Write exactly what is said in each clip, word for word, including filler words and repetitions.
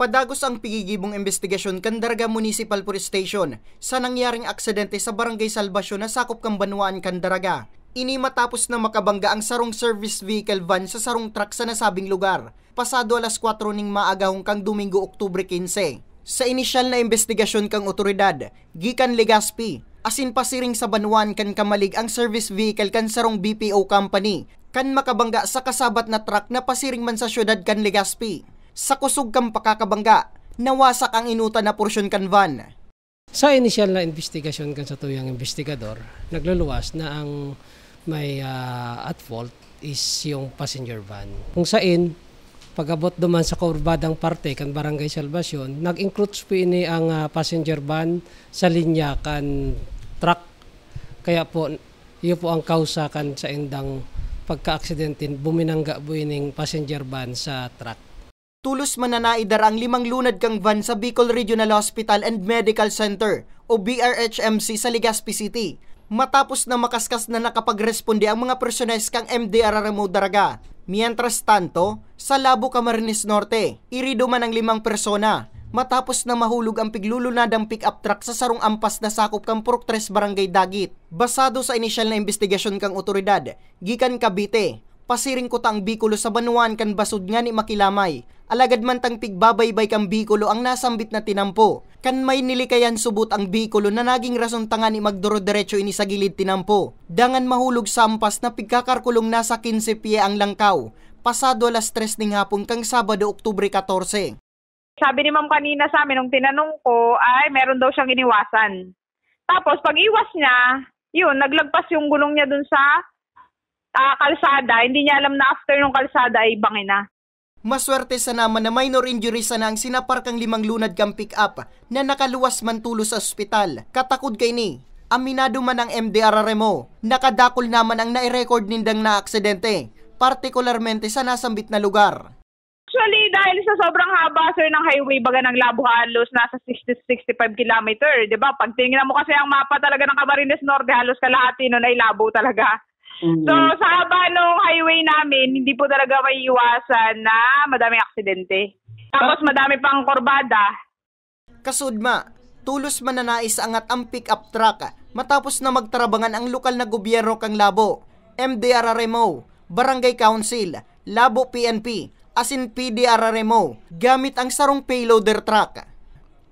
Padagos ang pigigibong imbestigasyon kan Daraga Municipal Police Station sa nangyaring aksidente sa Barangay Salvacion na sakop kan banwaan kan Daraga. Ini matapos na makabangga ang sarong service vehicle van sa sarong truck sa nasabing lugar, pasado alas kwatro ning maagahon kang Domingo, Oktubre quince. Sa inisyal na imbestigasyon kan otoridad, gikan Legazpi, asin pasiring sa banwaan kan Camalig ang service vehicle kan sarong B P O company, kan makabangga sa kasabat na truck na pasiring man sa syudad kan Legazpi. Sa kusog kan pakakabangga, nawasak ang inutan na porsyon kan van. Sa inisyal na imbestigasyon kan satuyang imbestigador, nagluluwas na ang may, ah, at fault is yung passenger van. Kung sain, pag-abot duman sa kurbadang parte kan Barangay Salvacion, nag-encroach po ini ang, ah, passenger van sa linya kan truck. Kaya po, iyo po ang kausa kan saindang pagkaaksidente, buminangga po ining passenger van sa truck. Tolos man na naidara ang limang lunad kan van sa Bicol Regional Hospital and Medical Center o B R H M C sa Legazpi City, matapos na makaskas na nakapagresponde ang mga personahes kan M D R R M O Daraga. Mientras tanto, sa Labo, Camarines Norte, irido man ang limang persona, matapos na mahulog ang piglulunadang pick-up truck sa sarong ampas na sakop kan Purok tres Barangay Dagit. Basado sa inisyal na imbestigasyon kan otoridad, gikan Cavite, pasiring kuta ang bikulo sa banwaan kan Basud ngani makilamay. Alagad mantang pigbabaybay kan bikulo ang nasambit na tinampo, kan may nilikayan subot ang bikulo na naging rason tangani magduro-deretso ini sa gilid tinampo, dangan mahulog sa ampas na pigkakarkulong nasa quince pie ang langkaw, pasado alas tres ning hapon kan Sabado, Oktubre katorse. Sabi ni ma'am kanina sa amin, nung tinanong ko, ay meron daw siyang iniwasan. Tapos pag-iwas niya, yun, naglagpas yung gulong niya dun sa, ah, kalsada. Hindi niya alam na after nung kalsada ay bangin na. Maswerte sana man na minor injury sana ang sinapar kan limang lunad kan pick-up na nakaluwas man tolos sa ospital. Katakod kaini, aminado man ang M D R R M O, nakadakul na man ang nai-record nindang naaksidente, partikularmente sa nasambit na lugar. Actually, dahil sa sobrang haba, sir, ng highway, baga ng Labo halos nasa sixty, sixty-five kilometer, di ba? Pag tinignan mo kasi ang mapa talaga ng Camarines Norte, halos kalahati nun ay Labo talaga. Mm. So, sa haba nung highway namin, hindi po talaga maiiwasan na madaming aksidente. Tapos madami pang kurbada. Kasudma, tolos man na naisangat ang pick-up truck matapos na magtarabangan ang lokal na gobyerno kan Labo, M D R R M O, Barangay Council, Labo P N P, asin P D R R M O gamit ang sarong payloader truck.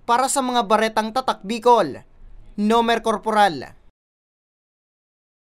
Para sa mga baretang Tatak Bicol, Nomer Corporal.